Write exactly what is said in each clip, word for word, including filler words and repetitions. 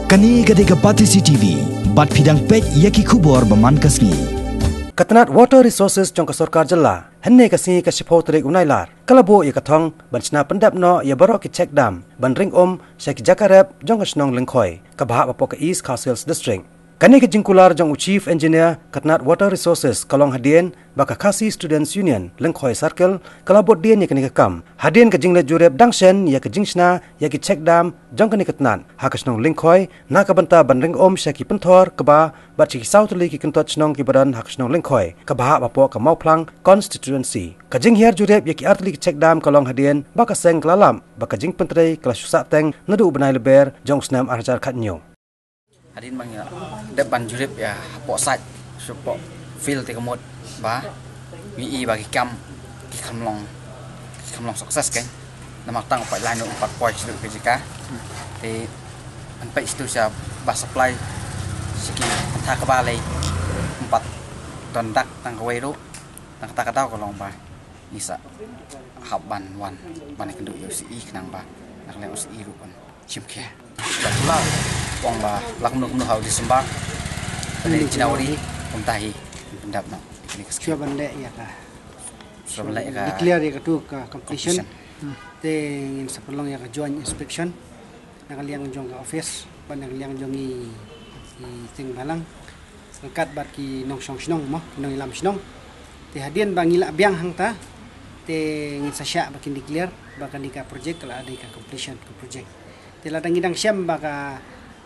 Kane ka dei ka Batesi T V, bad phi dang peit ïa ki khubor ba man ka sngi. Ka tnat Water Resources jong ka sorkar jylla, hynne ka sngi ka shiphew tarik u Nailar, ka la buh ïa ka thong ban shna pyndep noh ïa baroh ki check dam ban ring um sha ki jaka rep jong ka shnong Lyngkhoi, kaba hap hapoh ka East Khasi Hills District. Kane ka jingkular jong u Chief Engineer ka tnat Water Resources ka long hadien ba ka Khasi Students Union Lyngkhoi Circle ka la bud dien ïa kane ka kam. Hadien ka jingleit jurip dang shen ïa ka jingshna ïa ki check dam jong kane ka tnat ha ka shnong Lyngkhoi, na ka bynta ban ring um sha ki pynthor kba bad sha ki saw tylli ki kyntoit shnong kiba don ha ka shnong Lyngkhoi, kaba hap hapoh ka Mawphlang constituency. Ka jinghiar jurip ïa ki ar tylli ki check dam ka long hadien ba ka seng ka la lap ba ka jingpyntrei ka la shu sahteng naduh u bnai Lber jong u snem ar hajar khathynñiew. Hadien ba ngi la dep ban jurip ïa hapoh site, shapoh field te ka mut ba ngi i ba ki kam ki kham long, ki kham long success kein. Namar tang u pipeline u pat poi sha ka jaka. Te ngan peit sha tu sha ba supply sha ki tha kaba lei, ym pat don dak tang kawei ruh. Tang kata ka daw ka long ba ngi sa hap ban wan ban ïakynduh ïa u C E khnang ba na ka liang u C E ruh ban shim khia. Ba la ong ba la kumno kumno ha u December, pynleit January, kumta hi pyndap noh. Kane ka scheme. Shuwa ban leh ïa ka, shuwa ban leh ïa ka, declare ïa katu ka completion. Completion. Te ngin sa pynlong ïa ka joint inspection na ka liang jong ka office bad na ka liang jong i, i Teng Balang ryngkat bad ki nongshong shnong mo, ki nongïalam shnong. Te hadien ba ngi la biang hangta, te ngin sa shah ba kin declare ba kane ka project ka la dei ka completion ka project. Te lada ngi dang shem ba ka,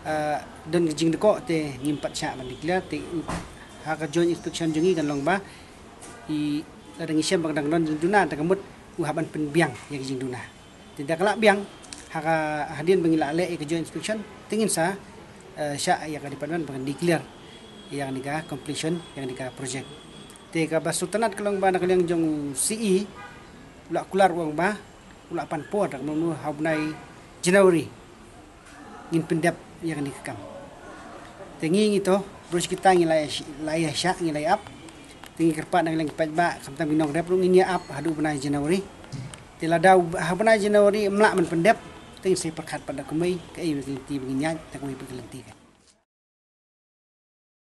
eh, don ka jingdkoh te ngim pat shah ban declare. Te ha ka joint inspection jong ngi kan long ba i, lada ngi shem ba ka dang don jingduna, te ka mut u hap ban pynbiang ïa ka jingduna. Te da ka la biang, ha ka, hadien ba ngi la leh ïa ka joint inspection, te ngin sa, eh, shah ïa ka department ba kan declare ïa kane ka completion ïa kane ka project. Te kaba sngewtynnat ka long ba na ka liang jong u C E u la kular u ong ba u la pan por da ka mut ha u bnai January ngin pyndep ïa kane ka kam. Te ngi, ngi to, baroh shi katta ngi la ïa, la ïa shah, ngi la ïa ap. Te ngi kyrpad na ka liang ki paidbah, khamtam ki nongrep ruh, ngin ïa ap haduh u bnai January. Te lada u, ha u bnai January ym lah ban pyndep, te ngin sa pyrkhat pat da kumne, kaei ka lynti ba ngin ïaid, da kumne pat ka lynti ka.